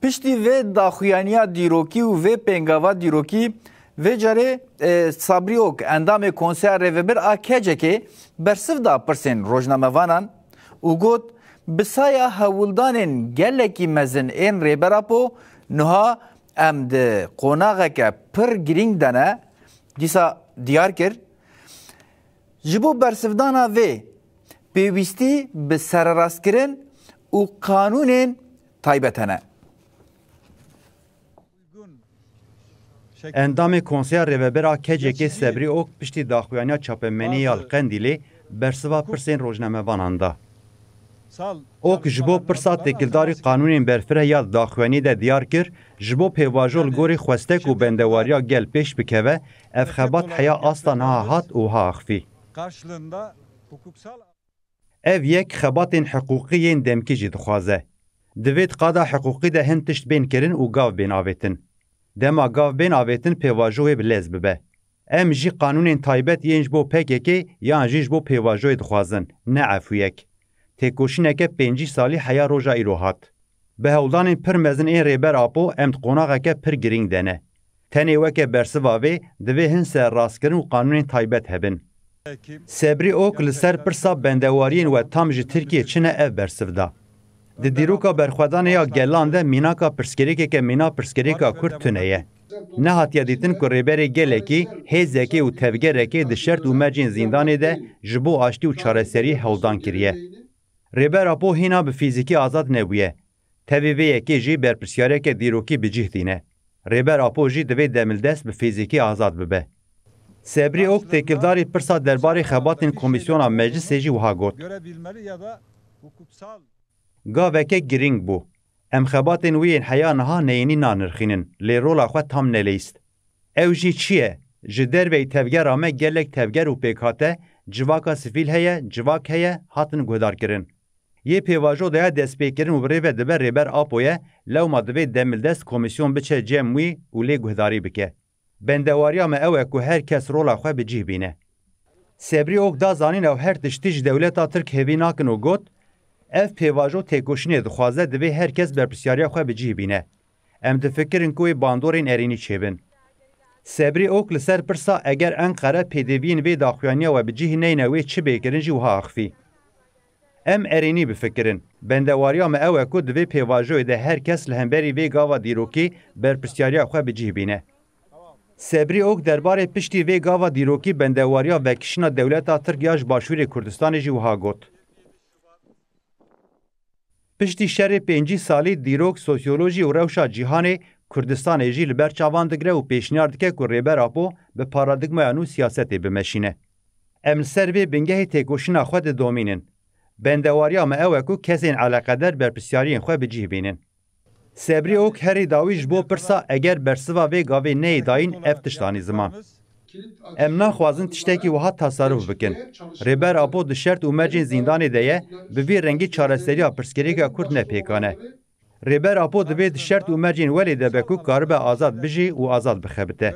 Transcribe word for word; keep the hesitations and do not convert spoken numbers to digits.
Piştî vê daxuyaniya dîrokî û vê pêngava dîrokî, vê carê, e, Sabrî Ok, endamê Konseya Rêvebir a K C K'ê, bersiv da pirsên rojnamevanan û got, bi saya hewldanên gelekî mezin ên Rêber Apo, niha em di qonaxeke pir girîng de ne, dîsa diyar kir, ji bo bersivdana vê pêwîstî bi sererastkirin û qanûnên taybet hene. Endamê Konseya Rêvebir a K C K'ê Sebrî Ok piştî daxuyaniya çapemeniyê ya li Qendîlê bersiva pirsên rojnamevanan da. Ok ji bo pirsa têkildarî qanûnên berfireh ya di daxuyaniyê de diyar kir, ji bo pêvajo li gorî xwestek û bendewariya gel pêş bikeve, ev xebat heya asta niha hat û wiha axivî. Ev yek xebatên hiqûqî yên demkî jî dixwaze. Di vê di qada hiqûqî de hin tişt bên kirin û gav bên avêtin. Dema gav bên avêtin pêvajo wê bi lez bibe. Em jî qanûnên taybet yên ji bo P K K yan jî ji bo pêvajoyê dixwazin, ne efûyek. Têkoşîneke pêncî salî heya roja îro hat. Bi hewldanên pir mezin ên Rêber Apo em di qonaxeke pir girîng de ne. Tenê weke bersiva vê, divê hin sererastkirin û qanûnên taybet hebin. Sebrî Ok li ser pirsa bendewariyên we tam ji Tirkiyê çi ne ev bersiv da. Di dîroka berxwedanê ya gelan de mînaka pirsgirêkeke mîna pirsgirêka Kurd tune ye. Nehatiye dîtin ku rêberê gelekî, hêzekê û tevgerekê di şert û mercên zîndanê de ji bo aştî û çareseriyê hewldan kiriye. Rêber Apo hîna bi fîzîkî azad nebûye. Tevî vê yekê jî berpirsyareke dîrokî bi cih tîne. Rêber Apo jî divê demildest bi fîzîkî azad bibe. Sebrî Ok têkildarî pirsa derbarê xebatên komîsyona meclisê jî wiha got. Gaveke girîng bû. Em xebatên wî yên heya niha neyînî nanirxînin, lê rola xwe tam neleyîst. Ew jî çi ye? Ji derveyî tevgera me gelek tevger û pêkhate, civaka sivîl heye, civak heye, hatin guhdarkirin. Yê pêvajo de ya destpêkirin û bi rê ve dibe Rêber Apo ye, lewma divê demildest komîsyon biçe cem wî û lê guhdarî bike. Bendewariya me ew e ku her kes rola xwe bi cih bîne. Sebrî Ok da zanîn ew her tiştî ji dewleta Tirk hêvî nakin û got, ev pêvajo têkoşînê dixwaze, divê her kes berpirsyariya xwe bi cih bîne. Em difikirin ku wê bandorên erênî çêbin. Sebrî Ok li ser pirsa eger Enqere pêdiviyên vê daxuyaniya we bi cih neyne wê çi bê kirin jî wiha axivî. Em erênî bifikirin. Bendewariya me ew e ku di vê pêvajoyê de her kes li hemberî vê gava dîrokî berpirsyariya xwe bi cih bîne. Sebrî Ok derbarê piştî vê gava dîrokî bendewariya vekişîna dewleta Tirk ya ji Başûrê Kurdistanê jî wiha got. Piştî şerê pêncî salî dîrok, sosyolojî û rewşa cîhanê Kurdistanê jî li ber çavan digire û pêşniyar dike ku Rêber Apo bi paradîgmaya nû siyasetê bimeşîne. Em li ser vê bingehê têkoşîna xwe didomînin. Bendewariya me ew e ku kesên eleqeder berpirsyariyên xwe bi cih bînin. Sebrî Ok herî dawî ji bo pirsa eger bersiva vê gavê neyê dayîn ev tişt anî ziman. Em naxwazin tiştekî wiha tasaruf bikin. Rêber Apo di şert û mercên zîndanê de ye, bi vî rengî çareseriya pirsgirêka Kurd ne pêkan e. Rêber Apo divê di şert û mercên welê de be ku karibe azad bijî û azad bixebite.